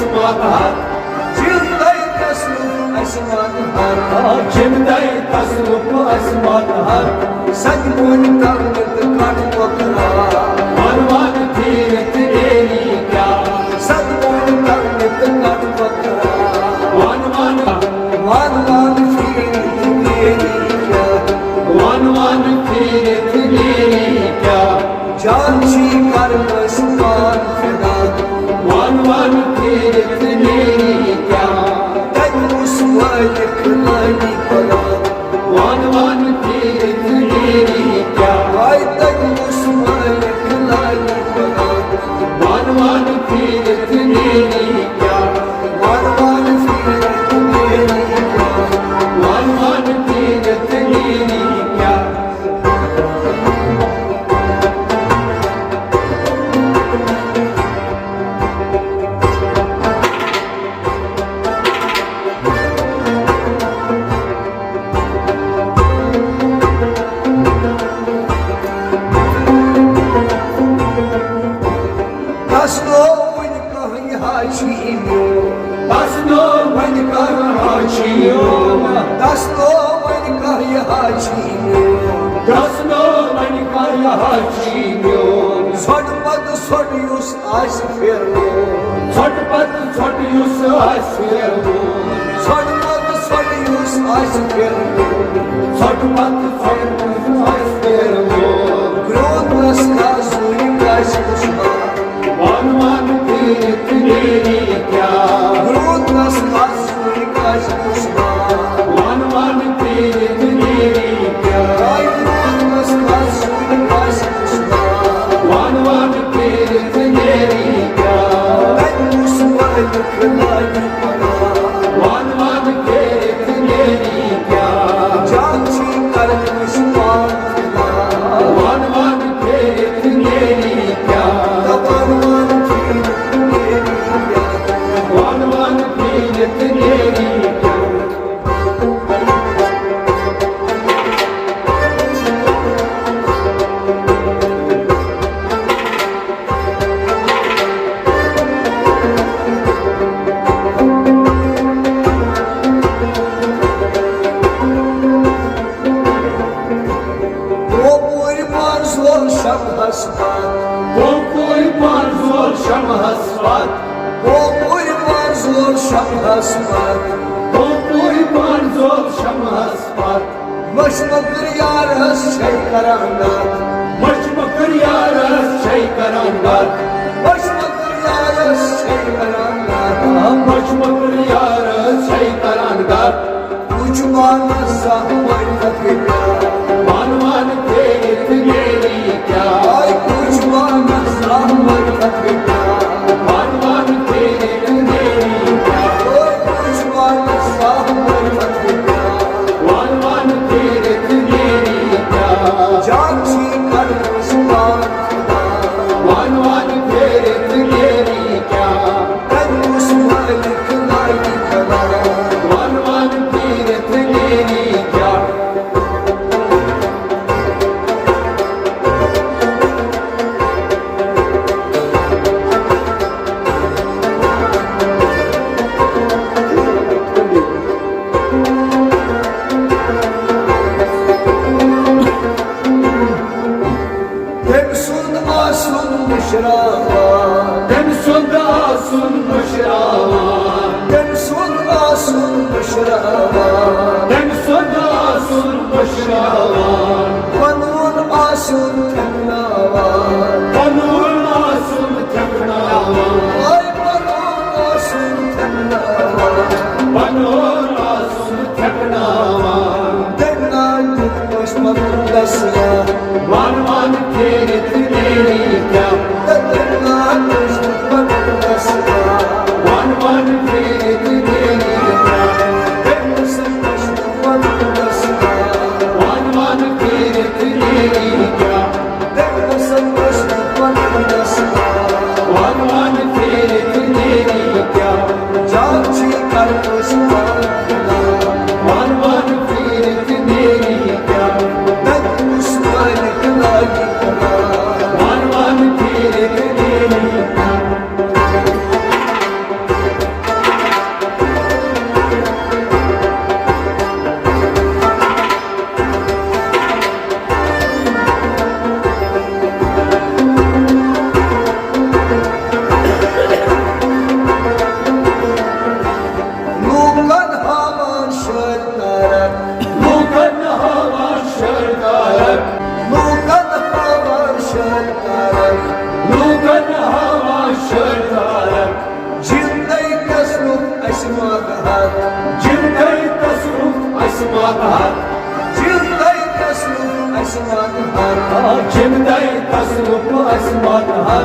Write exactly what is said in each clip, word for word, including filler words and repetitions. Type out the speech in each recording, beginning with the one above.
ماتحت۔ جِندَے تسلُک اَسہِ ماتحت۔ آ، جِندَے تسلُک اَسہِ ماتحت۔ سَتہِ بۄنہِ تَلہٕ تہٕ کَٹھ کۄکرا۔ وَن وَن پھیٖرِتھ نیری کیٛاہ؟ سَتہِ بۄنہِ تَلہٕ تہٕ کَٹھ کۄکرا۔ وَن وَن۔ وَن وَن پھیٖرِتھ نیری کیٛاہ؟ وَن وَن پھیٖرِتھ نیری کیٛاہ؟ جان چھی کر کٲنٛسہِ پان فدا۔ وَن وَن پھیٖرِتھ نیری کیٛاہ؟ تَتہِ اوس مٲلِک لٲنی خۄدا۔ وَن وَن پھیٖرِتھ نیری کیٛاہ؟ ہاے تَتہِ اوس مٲلِک لٲنی خۄدا۔ وَن وَن پھیٖرِتھ نیری کیٛاہ؟ وَن وَن پھیٖرِتھ نیری کیٛاہ؟ وَن وَن پھیٖرِتھ نیری کیٛاہ؟ دستو وۄنۍ کانٛہہ یہِ حاجی میون۔ دستو وۄنۍ کانٛہہ حاجی میون۔ دستو وۄنۍ کانٛہہ یہِ حاجی میون۔ دستو وۄنۍ کانٛہہ یہِ حاجی میون۔ ژھۄٹہٕ پتہٕ ژھۄٹہٕ یُس آسہِ پھیرنومُت۔ ژھۄٹہٕ پتہٕ ژھۄٹہٕ یُس آسہِ پھیرنومُت۔ ژھۄٹہٕ پتہٕ ژھۄٹہٕ یُس آسہِ پھیرنومُت۔ ژھۄٹہٕ پتہٕ ژھۄٹہٕ یُس آسہِ پھیرنومُت۔ گرٛونٛدرس کھسوٕنۍ کاسہِ کُس بار۔ وَن وَن پھیٖرِتھ نیری کیٛاہ؟ گرٛونٛدرس کھسوٕنۍ کاسہِ کُس بار۔ وَن وَن پھیٖرِتھ نیری کیٛاہ؟ آے گرٛونٛدرس کھسوٕنۍ کاسہِ کُس بار۔ وَن وَن پھیٖرِتھ نیری کیٛاہ؟ تَتہِ اوس مٲلِک لٲنی خۄدا۔ وَن وَن پھیٖرِتھ نیری کیٛاہ؟ جان چھی کر کٲنٛسہِ پان فدا۔ وَن وَن پھیٖرِتھ نیری کیٛاہ؟ تہٕ وَن وَن پھیٖرِتھ نیری کیٛاہ؟ وَن وَن پھیٖرِتھ نیری کیٛاہ؟ کوپوٗرۍ پانٛژھ وول شمہس پتھ۔ کوپوٗرۍ پانٛژھ وول شمہس پتھ۔ کوپوٗرۍ پانٛژھ وول شمہس پتھ۔ کوپوٗرۍ پانٛژھ وول شمہس پتھ۔ مٔچھ مۄکٕر یارس چھے کران گتھ۔ مٔچھ مۄکٕر یارس چھے کران گتھ۔ مٔچھ مۄکٕر یارس چھے کران گتھ۔ مٔچھ مۄکٕر یارس چھے کران گتھ۔ کُچھ بانس زانٛہہ مٲرِتھ پیار۔ وَن وَن پھیٖرِتھ نیری کیٛاہ؟ آے کُچھ بانس زانٛہہ مٲرِتھ پیار۔ وَن وَن پھیٖرِتھ نیری کیٛاہ؟ آے کُچھ بانس زانٛہہ مٲرِتھ پیار۔ وَن وَن پھیٖرِتھ نیری کیٛاہ؟ جان چھی کر کٲنٛسہِ پان فدا۔ وَن وَن پھیٖرِتھ نیری کیٛاہ؟ تَتہِ اوس مٲلِک لٲنی خۄدا۔ وَن وَن پھیٖرِتھ نیری کیٛاہ؟ تٔمۍ سُنٛد آسُن مُشراوان۔ تٔمۍ سُنٛد آسُن مُشراوان۔ تٔمۍ سُنٛد آسُن مُشراوان۔ تٔمۍ سُنٛد آسُن مُشراوان۔ پَنُن آسُن تھٮ۪کناوان۔ پَنُن آسُن تھٮ۪کناوان۔ آے پَنُن آسُن تھٮ۪کناوان۔ پَنُن آسُن تھٮ۪کناوان۔ تٔمۍ نا دیُت کٲنٛسہِ پَنُن دَستا۔ وَن وَن پھیٖرِتھ نیری کیٛاہ؟ تٔمۍ نا دیُت کٲنٛسہِ پَنُن دَستا۔ وَن وَن پھیٖرِتھ نیری کیٛاہ؟ تٔمۍ جِم دَے تصرُف اَسہِ وَن ہَر۔ آ، جِم دَے تصرُف اَسہِ وَن ہَر۔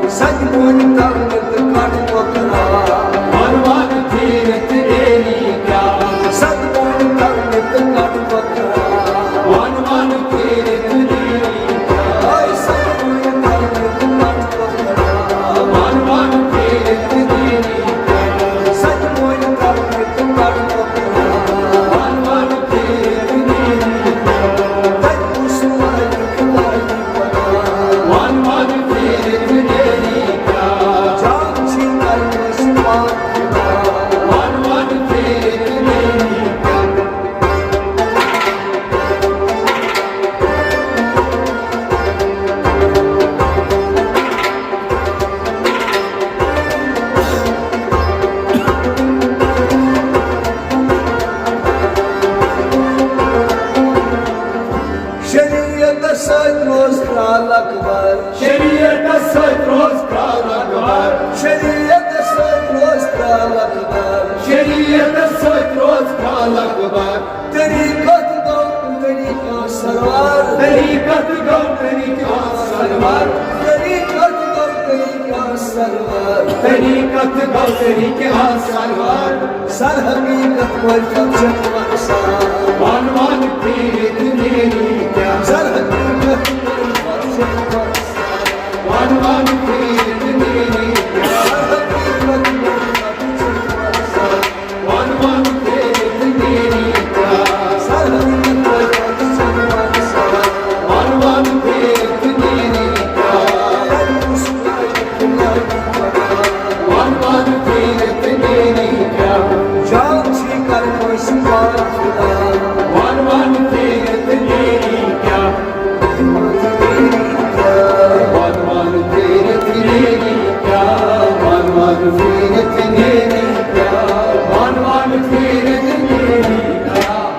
سَتہِ بونہِ تَلہٕ تہٕ کَٹہٕ کۄکرا۔ وَن وَن پھیٖرِتھ نیری کیٛاہ؟ سَتہِ بونہِ تَلہٕ تہٕ کَٹہٕ کۄکرا۔ وَن وَن پھیٖرِتھ نیری کیٛاہ؟ آے سَتہِ بونہِ تَلہٕ تہٕ کَٹہٕ کۄکرا۔ وَن وَن پھیٖرِتھ نیری کیٛاہ؟ سَتہِ بونہِ تَلہٕ تہٕ کَٹہٕ کۄکرا۔ وَن وَن پھیٖرِتھ نیری کیٛاہ؟ تَتہِ کُس لایق لایق پَتہ؟ وَن وَن پھیٖرِتھ نیری کیٛاہ؟ جان چھِ کَرنَس پَتھ۔ وَن وَن پھیٖرِتھ نیری کیٛاہ؟ شریعتس سۭتۍ روز کرٛال اکبر۔ شریعتس سۭتۍ روز کرٛال اکبر۔ شریعتس سۭتۍ روز کرٛال اکبر۔ شریعتس سۭتۍ روز کرٛال اکبر۔ طریقت گوٚو طریقہ سروار۔ طریقت گوٚو طریقہ سروار۔ طریقت گوٚو طریقہ سروار۔ طریقت گوٚو طریقہ سروار۔ سر حقیقت پٲٹھۍ چھِ وَسان۔ وَن وَن پھیٖرِتھ نیری کیٛاہ؟ سر حقیقت پٲٹھۍ چھِ وَسان۔ وَن وَن پھیٖرِتھ نیری کیٛاہ؟ سر حقیقت پٲٹھۍ چھِ وَسان۔ وَن وَن پھیٖرِتھ نیری کیٛاہ؟ سر حقیقت پٲٹھۍ چھِ وَسان۔ وَن وَن پھیٖرِتھ نیری کیٛاہ؟ وَن وَن پھیٖرِتھ نیری کیٛاہ؟ جان چھِ کَران أسۍ پانہٕ فِدا۔ وَن وَن پھیٖرِتھ نیری کیٛاہ؟ وَن وَن پھیٖرِتھ نیری کیٛاہ؟ وَن وَن پھیٖرِتھ نیری کیٛاہ؟ وَن وَن پھیٖرِتھ نیری کیٛاہ؟